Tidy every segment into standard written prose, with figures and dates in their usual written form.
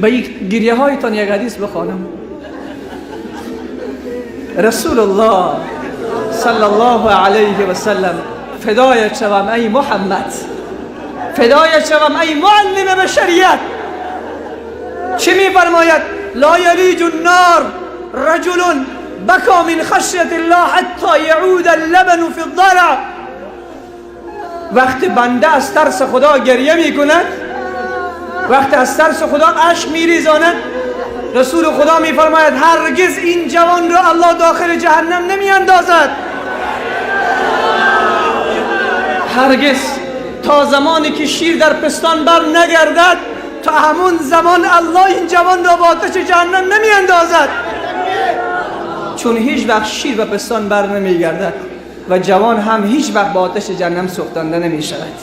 به یک گریه هایتان یک حدیث بخوانم. رسول الله صلی الله علیه و سلم، فدایت شوم ای محمد، فدایت شوم ای معلم بشریت. چی میفرماید؟ لا یلیج النار رجل بکا من خشیت الله حتی یعود اللبن فی الضرع. وقتی بنده از ترس خدا گریه میکند، وقتی از ترس خدا اشک میریزاند، رسول خدا میفرماید هرگز این جوان را الله داخل جهنم نمیاندازد، هرگز. تا زمانی که شیر در پستان بر نگردد، تا همون زمان الله این جوان را با آتش جهنم نمیاندازد، چون هیچ وقت شیر به پستان بر نمیگردد و جوان هم هیچ وقت با آتش جهنم سوختانده نمیشود.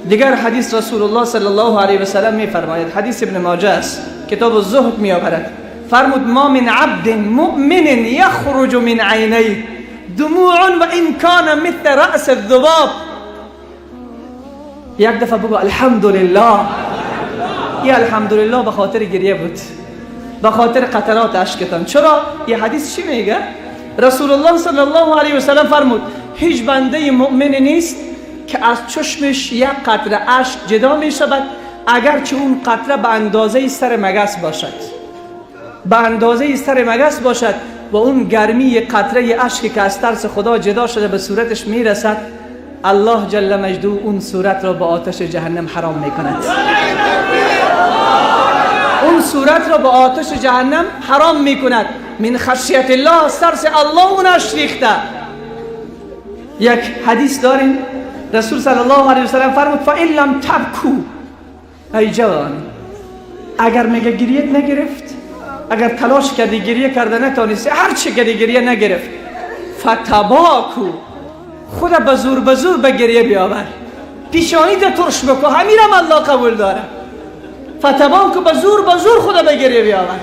دیگر حدیث رسول الله صلی الله علیه و سلم میفرماید، حدیث ابن ماجه است، کتاب الزهد میآورد، فرمود ما من عبد مؤمن یخرج من عینیه دموع و ان کان مثل رأس الذباب. یک دفعه بگو الحمدلله. یه الحمدلله به خاطر گریه بود، به خاطر قطرات اشکتان. چرا؟ یه حدیث چی میگه؟ رسول الله صلی الله علیه و سلم فرمود هیچ بنده مؤمن نیست که از چشمش یک قطره اشک جدا می شود، اگرچه اون قطره به اندازه سر مگس باشد، به اندازه سر مگس باشد، و اون گرمی قطره اشکی که از ترس خدا جدا شده به صورتش میرسد، الله جل مجده اون صورت را به آتش جهنم حرام میکند. اون صورت را به آتش جهنم حرام میکند. من خشیت الله، از ترس الله اون اشک ریخته. یک حدیث داریم، رسول صلی الله علیه و سلم فرمود فإن لم تبکو، ای جوان اگر میگه گریت نگرفت، اگر تلاش کردی گریه کرده نتانستی، هر چی کردی گریه نگرفت، فتباکو، خود به زور به زور به گریه بیاور، پیشانی ده ترش بکن، همیرم الله قبول داره. فتباکو، به زور به زور خود به گریه بیاور.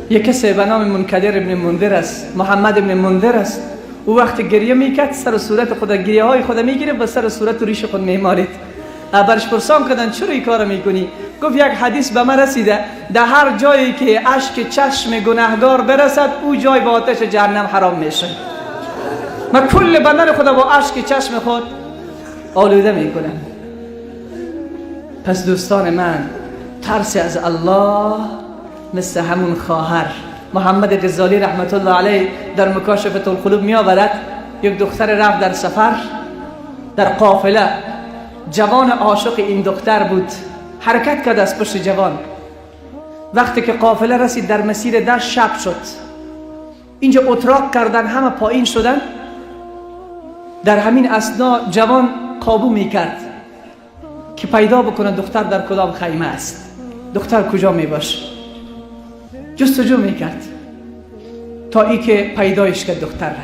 یک کسی به نام منکدر ابن منذر است، محمد ابن منذر است. او وقتی گریه میکرد سر صورت خود گریه های خود میگیره و سر صورت و ریش خود میمالید. برش پرسان کردن چرا این کار میکنی؟ گفت یک حدیث به من رسیده، در هر جایی که اشک چشم گناهگار برسد او جای به آتش جهنم حرام میشه. من کل بدن خود با اشک چشم خود آلوده میکنم. پس دوستان من، ترس از الله مثل همون خواهر. محمد غزالی رحمت الله علیه در مکاشفه القلوب می آورد یک دختر رفت در سفر، در قافله، جوان عاشق این دختر بود، حرکت کرد از پشت جوان. وقتی که قافله رسید در مسیر در شب شد، اینجا اتراق کردن، همه پایین شدن. در همین اثنا جوان قابو میکرد که پیدا بکنه دختر در کدام خیمه است، دختر کجا میباشه. جستجو میکرد تا ای که پیدایش کرد دختر را.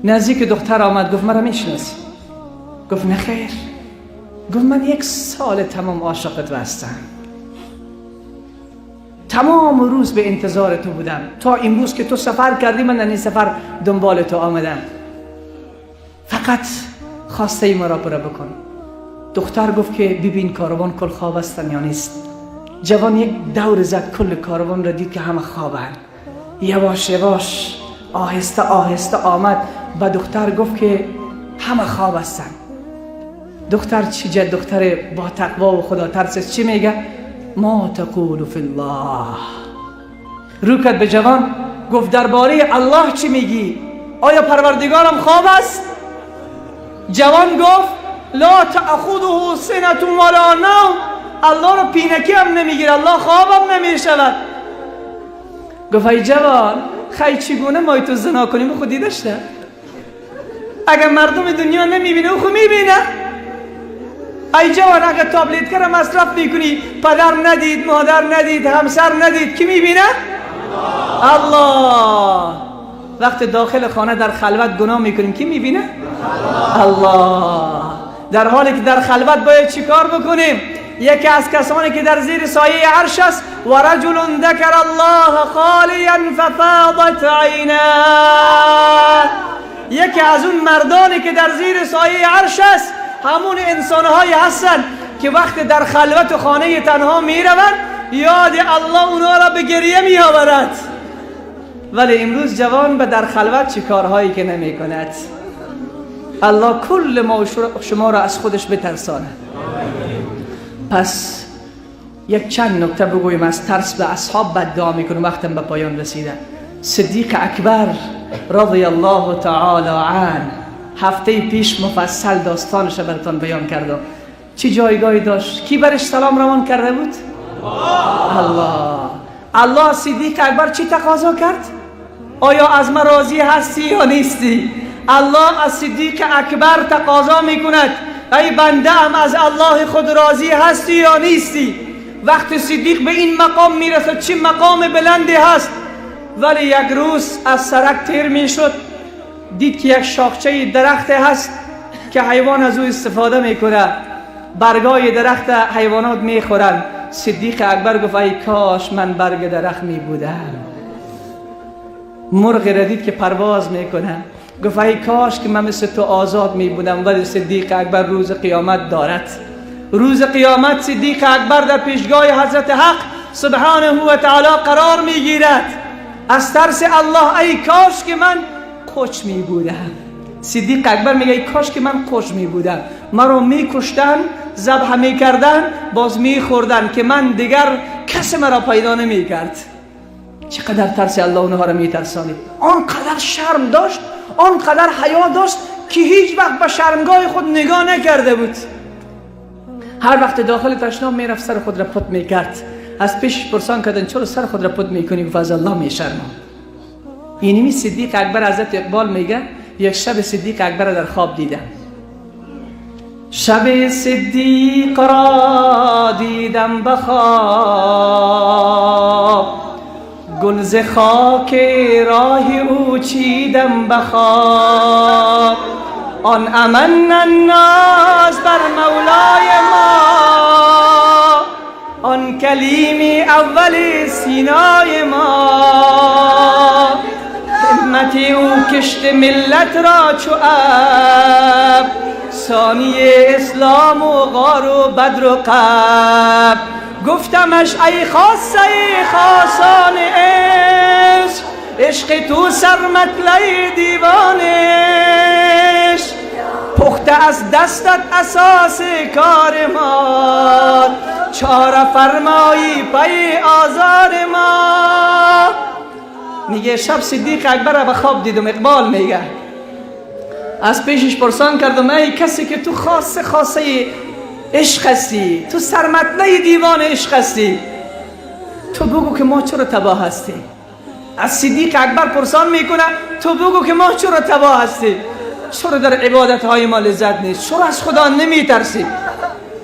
نزدیک دختر آمد، گفت مرا میشناسی؟ گفت نه خیر. گفت من یک سال تمام عاشق تو هستم، تمام روز به انتظار تو بودم، تا امروز که تو سفر کردی من در این سفر دنبال تو آمدم، فقط خواسته ای مرا پوره بکن. دختر گفت که ببین کاروان کل خواب هستن یا نیست. جوان یک دور زد کل کاروان را دید که همه خوابن. یواش یواش آهسته آهسته آمد و دختر گفت که همه خواب هستن. دختر چی جد؟ دختر با تقوا و خدا ترس چی میگه؟ ما تقول فی الله. رو کرد به جوان گفت درباره الله چی میگی؟ آیا پروردگارم خواب است؟ جوان گفت لا تأخذه سنة ولا نوم، الله رو پینکی هم نمیگیره، الله خوابم نمیشود. گفت ای جوان خی چگونه ما تو زنا کنیم؟ خود دیدشته، اگر مردم دنیا نمیبینه او خود میبینه. ای جوان اگر تابلت کرا مصرف میکنی، پدر ندید، مادر ندید، همسر ندید، کی میبینه؟ الله. وقت داخل خانه در خلوت گناه میکنیم، کی میبینه؟ الله. در حالی که در خلوت باید چیکار بکنیم؟ یکی از کسانی که در زیر سایه عرش است، و رجل ذکر الله خالیا ففاضت عیناه، یکی از اون مردانی که در زیر سایه عرش است، همون انسانهایی هستند که وقت در خلوت و خانه تنها میروند، یاد الله اونها را به گریه میآورد. ولی امروز جوان به در خلوت چه کارهایی که نمی کند. الله کل ما و شما را از خودش بترسانه. پس یک چند نکته بگویم از ترس به اصحاب بد دعا میکنم، وقتم به پایان رسیده. صدیق اکبر رضی الله تعالی عنه، هفته پیش مفصل داستانش را براتان بیان کردم. چه جایگاهی داشت؟ کی برش سلام روان کرده بود؟ الله. الله صدیق اکبر چی تقاضا کرد؟ آیا از من راضی هستی یا نیستی؟ الله از صدیق اکبر تقاضا میکند ای بنده ام از الله خود راضی هستی یا نیستی؟ وقتی صدیق به این مقام میرسد، چه مقام بلندی هست، ولی یک روز از سرک تیر میشد، دید که یک شاخچه درخت هست که حیوان از او استفاده میکنه، برگای درخت حیوانات میخورن. صدیق اکبر گفت ای کاش من برگ درخت می بودم. مرغ را دید که پرواز میکنه، گفت ای کاش که من مثل تو آزاد می بودم. ولی صدیق اکبر روز قیامت دارد. روز قیامت صدیق اکبر در پیشگاه حضرت حق سبحانه و تعالی قرار می گیرد. از ترس الله ای کاش که من قوچ می بودم. صدیق اکبر میگه ای کاش که من قوچ می بودم، مرا می کشتن، ذبح می کردن، باز می خوردن که من دیگر کس مرا پیدا نمی کرد. چقدر ترس الله اونها را می ترسانید. آنقدر شرم داشت، آنقدر حیا داشت که هیچ وقت به شرمگاه خود نگاه نکرده بود. هر وقت داخل تشناب میرفت سر خود را پت میکرد. از پیش پرسان کردن چرا سر خود را پت میکنی؟ گفت از الله میشرمم. اینمی صدیق اکبر حضرت اقبال میگه یک شب صدیق اکبر را در خواب دیدم. شب صدیق را دیدم به خواب، گل ز خاک راه او چیدم به خواب. آن امن الناس بر مولای ما، آن کلیمی اول سینای ما. همت او کشت ملت را چو ابر، ثانی اسلام و غار و بدر و قبر. گفتمش ای خاصه خاصان عشق، عشق تو سرمطلع دیوانش. پخته از دستت اساس کار ما، چاره فرمایی پی آزار ما. میگه شب صدیق اکبر را به خواب دیدم. اقبال میگه از پیشش پرسان کردم ای کسی که تو خاصه خاصه عشق هستی، تو سرمطلع دیوان عشق هستی، تو بگو که ما چرا تباه هستیم. از صدیق اکبر پرسان میکنه تو بگو که ما چرا تباه هستیم، چرا در عبادت های ما لذت نیست، چرا از خدا نمیترسیم،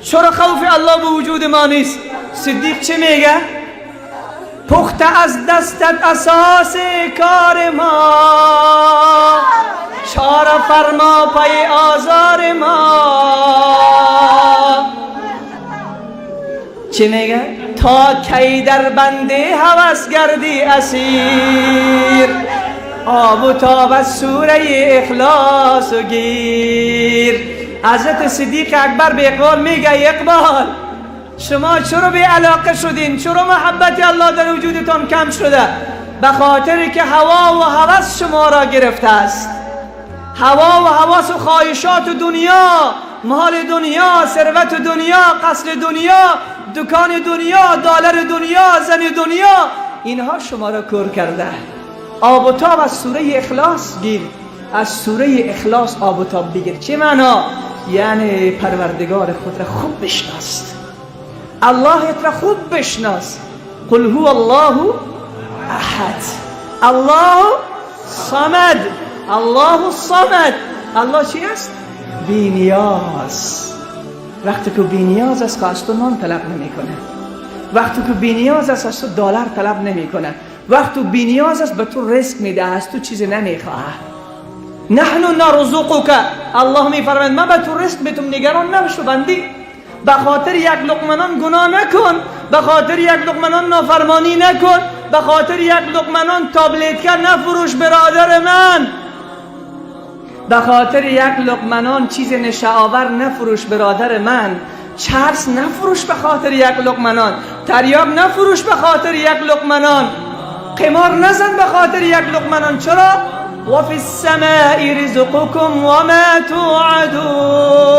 چرا خوف الله به وجود ما نیست. صدیق چه میگه؟ پخته از دستت اساس کار ما، چاره فرما پی آزار ما. چه میگه؟ تا کی در بند هوس گردی اسیر، آب و تاب از سوره اخلاص و گیر. حضرت صدیق اکبر به اقبال میگه اقبال شما چرا بی علاقه شدین؟ چرا محبت الله در وجودتان کم شده؟ به خاطر که هوا و هوس شما را گرفته است. هوا و هوس و خواهشات دنیا، مال دنیا، ثروت دنیا، قصر دنیا، دکان دنیا، دلار دنیا، زن دنیا، اینها شما را کور کرده. آب و تاب از سوره اخلاص گیر، از سوره اخلاص آب و تاب بگیر. چه معنا؟ یعنی پروردگار خود را خوب بشناس، الله را خوب بشناس. قل هو الله احد، الله صمد، الله الصمد. الله چی است؟ بی نیاز. وقتی که بی نیاز است از تو نان طلب نمیکنه، وقتی که بی نیاز است از تو دلار طلب نمیکنه، وقتی بی نیاز است به تو رزق میده، از تو چیزی نمیخواه. نحن نرزقک، الله میفرماید من به تو رزق میتم، نگران نباش بندی. به خاطر یک لقمه نان گناه نکن، به خاطر یک لقمه نان نافرمانی نکن، به خاطر یک لقمه نان تابلتکه نفروش برادر من. به خاطر یک لقمه نان چیز نشه‌آور نفروش برادر من. چرس نفروش به خاطر یک لقمه نان، تریاک نفروش به خاطر یک لقمه نان، قمار نزن به خاطر یک لقمه نان. چرا؟ و فی السماء رزقکم و ما توعدون.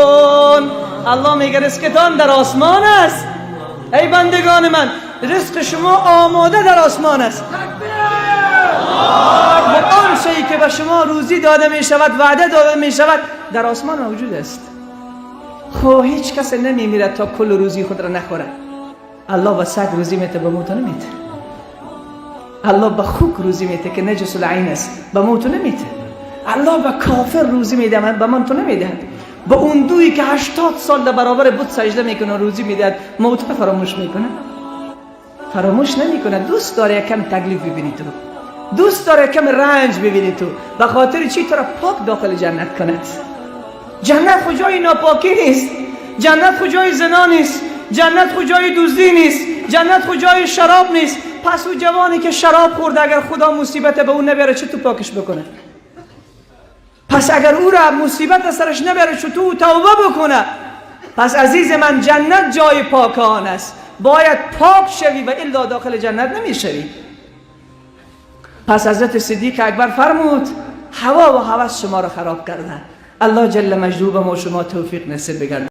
الله میگه رزقتان در آسمان است. ای بندگان من، رزق شما آماده در آسمان است. و آن شیء که به شما روزی داده می شود، وعده داده می شود، در آسمان موجود است. خب هیچ کس نمی میرد تا کل روزی خود را نخورد. الله به سگ روزی میته، به موت نمیته. الله به خوک روزی میته که نجس العین است، به موت نمیته. الله به کافر روزی میده، به من تو نمیدهد. به اون دویی که 80 سال در برابر بت سجده میکنه روزی میدهد، موت فراموش میکنه؟ فراموش نمیکنه. دوست داره یکم تکلیف ببینی تو، دوست داره کم رنج ببینی تو. به خاطر چی؟ تو را پاک داخل جنت کند. جنت خو جای ناپاکی نیست، جنت خو جای زنا نیست، جنت خو جای دزدی نیست، جنت خو جای شراب نیست. پس او جوانی که شراب خورده اگر خدا مصیبت به اون نبره چطور پاکش بکنه؟ پس اگر او را مصیبت سرش نبره چطور توبه بکنه؟ پس عزیز من، جنت جای پاکان است. باید پاک شوی و الا داخل جنت نمیشوی. پس حضرت صدیق اکبر فرمود هوا و هوس شما را خراب کرده. الله جل مجدوب ما شما توفیق نصیب بگرداند.